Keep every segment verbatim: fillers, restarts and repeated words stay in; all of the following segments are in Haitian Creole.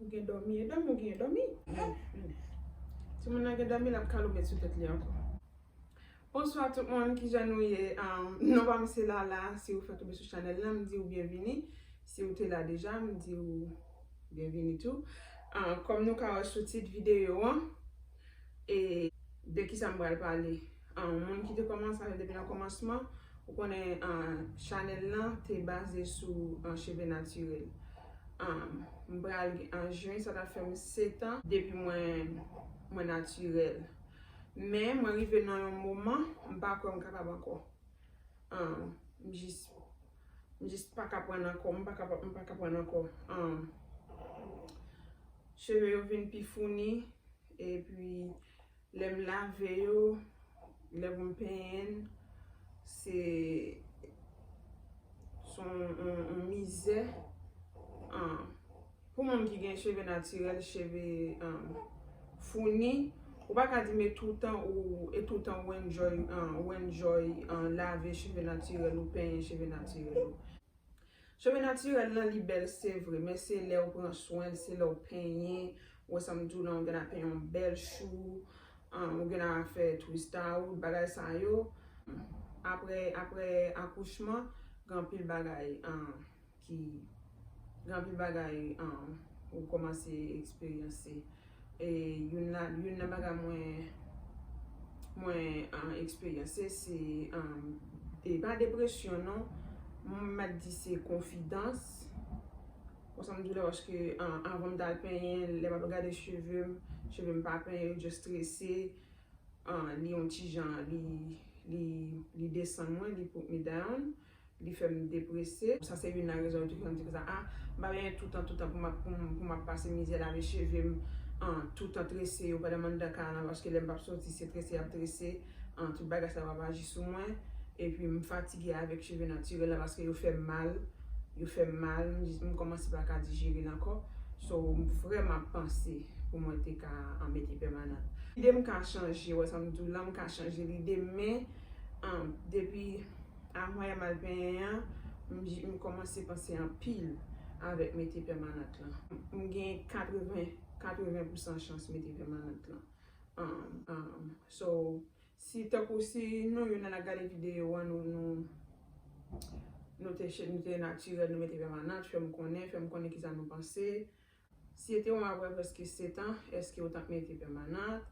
Ou gen dòmi, e dòmi, ou gen dòmi. Timoun nan gen dòmi, l ap kaloubèt sou tèt li ankò. Bonswa tout moun, kijan nou ye? Um, non pa m se Lala, si ou fèk tonbe sou chanèl la, m di ou byenvini. Si ou te la deja, m di ou byenvini tou. Ah, kòm nou ka wè sou tit videyo an, e de kisa m pral pale? Ah, moun ki te kòmanse avè depi nan kòmansman, ou konnen, ah, chanèl lan te baze sou, ah, cheve natirèl. Ah, m pral gen, an jen, sa ta fè m sèt an depi mwen, mwen natirèl. Men mwen rive nan yon moman, m pa kwè m kapab ankò. Ah, m jis, m jis pa ka pran ankò, m pa ka, m pa ka pran ankò. Ah, cheve yo vin pi founi, epi lè m lave yo, lè pou m penyen l, se, se yon, yon, yon mizè. Ah, pou moun ki gen cheve natirèl, cheve, um, founi, ou pa ka di m e toutan ou, e toutan ou enjoy, uh, ou enjoy, uh, lave cheve natirèl ou penyen cheve natirèl ou. Cheve natirèl lan, li bèl, se vre, men se lè ou pran swen l, se lè ou penyen, ou wè sa m di w lan, ou gen a penyen yon bèl chou, um, ou gen a fè twist out, bagay sa yo. Apre, apre akouchman, gen anpil bagay, um, ki gen anpil bagay, um, ou kòmanse eksperyanse. E youn la, youn nan bagay mwen, mwen, um, eksperyanse, se, um, e pa depresyon non, m mèt di se konfidans. Konsa m di w la, paske, um, anvan m t al penyen, lè m ap gade cheve m, cheve m pa penyen, yo just trese, um, li yon ti jan, li, li, li desann mwen, li put me down. Li fè m deprese. Sa se youn nan rezon yo toujou fè m di konsa, a, m pa benyen toutan, toutan pou m ap, pou m, pou m ap pase mizè lave cheve m, an, toutan trese yo pandan m anndan kay la, paske lè m p ap soti, se trese y ap trese, an, tout bagay sa yo ap aji sou mwen. Epi m fatige avèk cheve natirèl la, paske yo fè m mal, yo fè m mal, m jis, m kòmanse pa ka dijere l ankò. So, m vrèman ap panse pou mwen te ka, an, mete pèmanan. Lide m ka chanje, wè sa m di w la, m ka chanje lide m, men, an, depi Avan yè m al penyen an, m, m kòmanse panse anpil avèk mete pèmanant lan. M gen katreven, katreven pousan chans mete pèmanant lan. Um, um, so, si tankou si nou youn nan n ap gade videyo an, nou, nou, nou te, nou te natirèl, nou mete pèmanant, fè m konnen, fè m konnen kisa nou panse. Si e te yon apre prèske sèt an, èske w t ap mete pèmanant?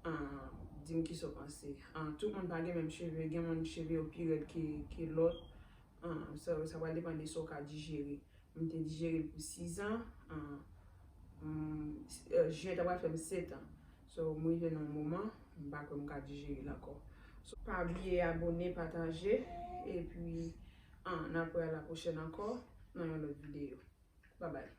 Ah, di m kisa w panse. Ah, tout moun pa gen menm cheve, gen moun cheve yo pi rèd ke, ke lòt. Ah, sa, sa pral depann de sa w ka dijere. M te dijere l pou sis an, ah, m, eh, jen ta pral fè m sèt an. So, m rive nan yon moman, m pa kwè m ka dijere l ankò. So, pa bliye abone, pataje, epi, ah, n ap wè a la pwochèn ankò nan yon lòt videyo. Babay.